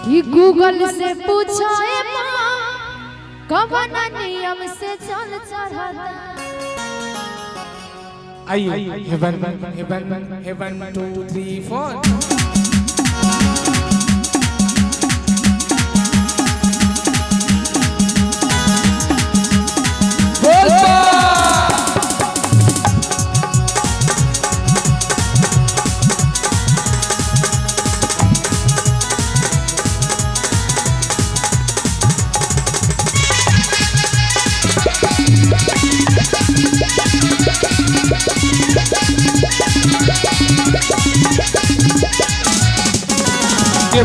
कि गूगल से पूछो ए माँ, कवन नियम से जल चढ़ता। आइए heaven heaven heaven 2 3 4।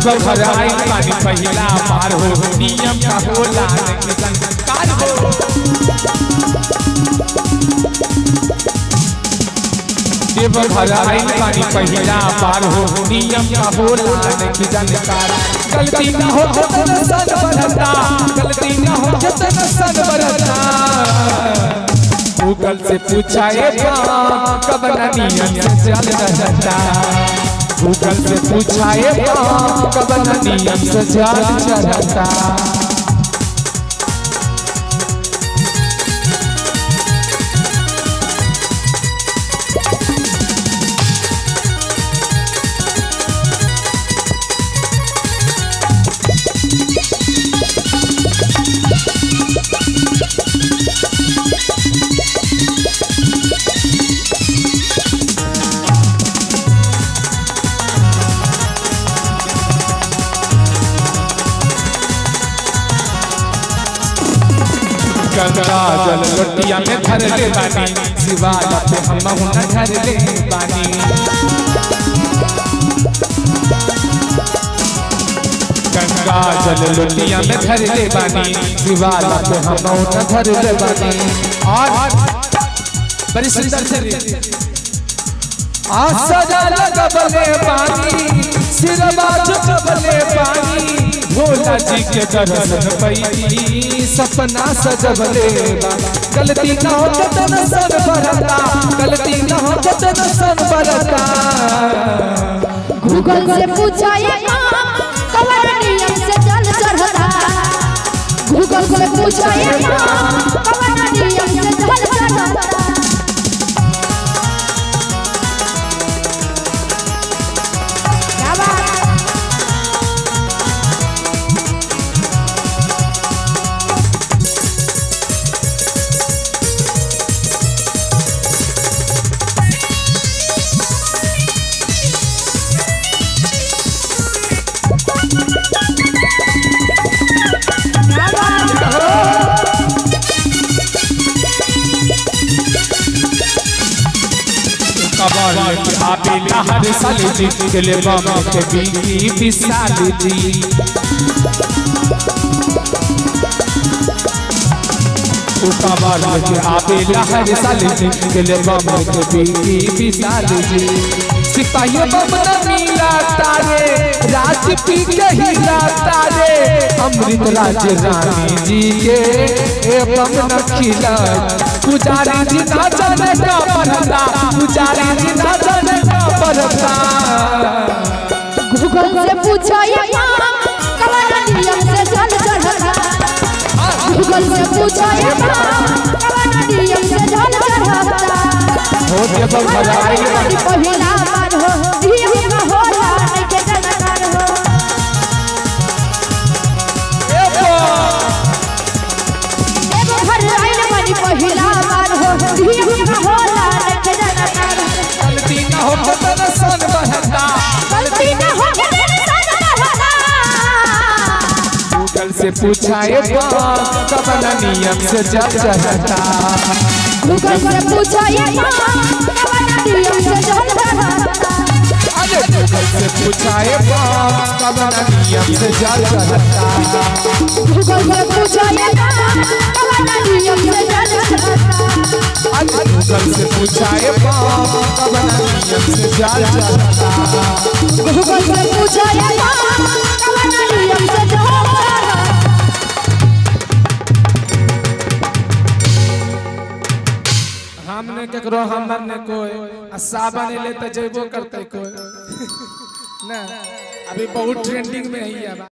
घर आई पानी पहिला पार हो, नियम का होला नहीं संस्कार हो। देव घर आई पानी पहिला पार हो, नियम का होला नहीं जानकार। गलती ना हो तो सन बरता, गलती ना हो तो सन बरता। गूगल से पूछा ए कब नियम से चल रहता। गूगल से पूछा ए कब नियम से चल चलता। गंगा जल लोटिया में भर ले बानी, शिवाला पे हम हुना धर ले बानी। गंगा जल लोटिया में भर ले बानी, शिवाला पे हम हुना धर ले बानी। और बड़ी सुंदर से आशा लगबले पानी, सिरवा झुकबले पानी। भोला जी के दर्शन पैती, सपना सजबले बानी। गलती न हो तो सन बरता, गलती न हो तो सन बरता। गूगल से पूछा ए कवन नियम से जल चढ़ता। गूगल से पूछा ए कवन नियम से जल चढ़ता। हर साल जी दिल बम के बीकी विशाल जी। उकाबार के आबेला हर साल जी दिल बम के बीकी विशाल जी। सिपाही बम न मिला तारे, राज पी के हिला तारे। अमृत राज रानी जी के ए बम न खिला। पुजारी जी ना जाने का पढ़ता, पुजारी जी ना जाने का पढ़ता। गूगल से पूछा ए कवन नियम से जल चढ़ता। गूगल से पूछा ए कवन नियम से जल चढ़ता। हो देव घर आई पहिला बार हो, नियम होला नहीं के जानकार हो। देव घर आई पानी पहिला बार हो, नियम होला नहीं के जानकार हो। गलती न हो तो सन बहता, गलती न हो तो सन बहता। गूगल से पूछा ए कवन नियम से जल चढ़ता। गूगल से पूछा ए कवन नियम से जल चढ़ता। अरे गूगल से पूछा ए कवन नियम से जल चढ़ता। गूगल से पूछा ए कवन नियम से जल चढ़ता। अरे गूगल से पूछा ए कवन नियम से जल चढ़ता। गूगल से पूछा ए कवन नियम से जल चढ़ता। हमने केकरो हमर ने कोई आ सावन ले त जइबो करते कोई ना। अभी बहुत ट्रेंडिंग में है।